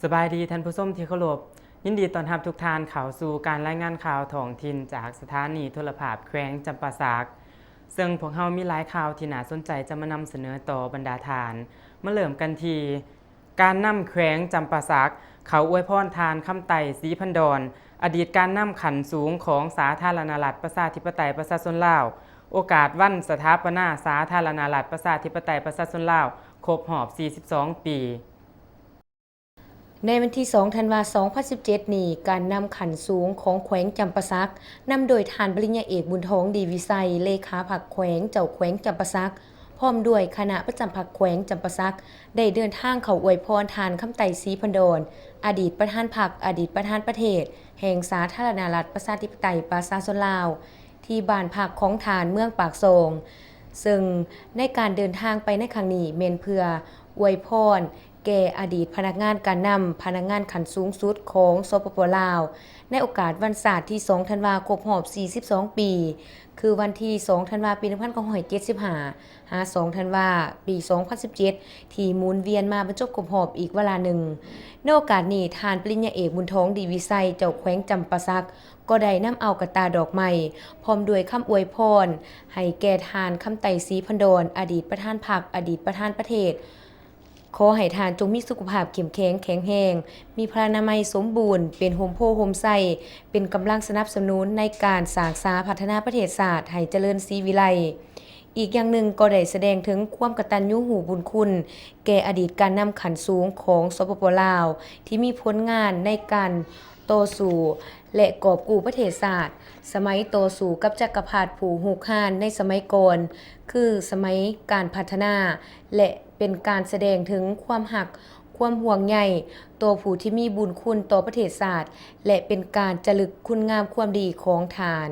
ສະບາຍດີທ່ານຜູ້ຊົມທີ່ເຄົາລົບ, ຍິນດີຕ້ອນຮັບທຸກທ່ານເຂົ້າສູ່ການລາຍງານຂ່າວທ້ອງຖິ່ນຈາກສະຖານີໂທລະພາບແຂວງຈຳປາສັກ. ເຊິ່ງພວກເຮົາມີຫຼາຍຂ່າວທີ່ໜ້າສົນໃຈຈະມານຳສະເໜີຕໍ່ບັນດາທ່ານ. ມາເລີ່ມກັນທີ່ ການນຳແຂວງຈຳປາສັກເຂົ້າອວຍພອນທ່ານ ຄຳໄຕ ສີພັນດອນ ອະດີດການນຳຂັ້ນສູງຂອງສາທາລະນະລັດ ປະຊາທິປະໄຕ ປະຊາຊົນລາວ ໂອກາດວັນສະຖາປະນາສາທາລະນະລັດ ປະຊາທິປະໄຕ ປະຊາຊົນລາວ ຄົບຮອບ ສີ່ສິບສອງ ປີ. ໃນວັນທີ ສອງ ທັນວາ ສອງພັນສິບເຈັດ ນີ້, ການນຳຂັ້ນສູງຂອງແຂວງຈຳປາສັກ ນຳໂດຍທ່ານ ປະລິນຍາເອກ ບຸນທອງ ດີວິໄຊ ເລຂາພັກແຂວງ, ເຈົ້າແຂວງຈຳປາສັກ ພ້ອມດ້ວຍຄະນະປະຈຳພັກແຂວງຈຳປາສັກ ໄດ້ເດີນທາງເຂົ້າອວຍພອນທ່ານ ຄຳໄຕ ສີພັນດອນ ອະດີດປະທານພັກ, ອະດີດປະທານປະເທດແຫ່ງສາທາລະນະລັດ ປະຊາທິປະໄຕ ປະຊາຊົນລາວ ທີ່ບ້ານພັກຂອງທ່ານ ເມືອງປາກຊ່ອງ. ເຊິ່ງໃນການເດີນທາງໄປໃນຄັ້ງນີ້ ແມ່ນເພື່ອອວຍພອນແກ່ອະດີດພະນັກງານການນຳ, ພະນັກງານຂັ້ນສູງສຸດຂອງ ສປປ ລາວ ໃນໂອກາດວັນຊາດທີ ສອງ ທັນວາ ຄົບຮອບ ສີ່ສິບສອງ ປີ ຄືວັນທີ ສອງ ທັນວາ ປີ ໜຶ່ງພັນເກົ້າຮ້ອຍເຈັດສິບຫ້າ ຫາ ສອງ ທັນວາ ປີ ສອງພັນສິບເຈັດ ທີ່ໝູນວຽນມາບັນຈົບຄົບຮອບອີກວາລະໜຶ່ງ. ໃນໂອກາດນີ້, ທ່ານ ປະລິນຍາເອກ ບຸນທອງ ດີວິໄຊ ເຈົ້າແຂວງຈຳປາສັກ ກໍໄດ້ນຳເອົາກະຕ່າດອກໄມ້ ພ້ອມດ້ວຍຄຳອວຍພອນໃຫ້ແກ່ທ່ານ ຄຳໄຕ ສີພັນດອນ ອະດີດປະທານພັກ, ອະດີດປະທານປະເທດ, ຂໍໃຫ້ທ່ານຈົ່ງມີສຸຂະພາບເຂັ້ມແຂງແຂງແຮງ, ມີພະລານາໄມສົມບູນ, ເປັນຮົ່ມໂພຮົ່ມໄຊ, ເປັນກຳລັງສະໜັບສະໜູນໃນການສ້າງສາພັດທະນາປະເທດຊາດໃຫ້ຈະເລີນສີວິໄລ. ອີກຢ່າງໜຶ່ງກໍໄດ້ສະແດງເຖິງຄວາມກະຕັນຍູຮູ້ບຸນຄຸນແກ່ອະດີດການນຳຂັ້ນສູງຂອງ ສປປ ລາວ ທີ່ມີຜົນງານໃນການຕໍ່ສູ້ ແລະ ກອບກູ້ປະເທດຊາດ ສະໄໝຕໍ່ສູ້ກັບຈັກກະພັດຜູ້ຮຸກຮານໃນສະໄໝກ່ອນ ຄືສະໄໝການພັດທະນາ ແລະ ເປັນການສະແດງເຖິງຄວາມຮັກ, ຄວາມຫ່ວງໃຍຕໍ່ຜູ້ທີ່ມີບຸນຄຸນຕໍ່ປະເທດຊາດ ແລະ ເປັນການຈະລຶກຄຸນງາມຄວາມດີຂອງທ່ານ.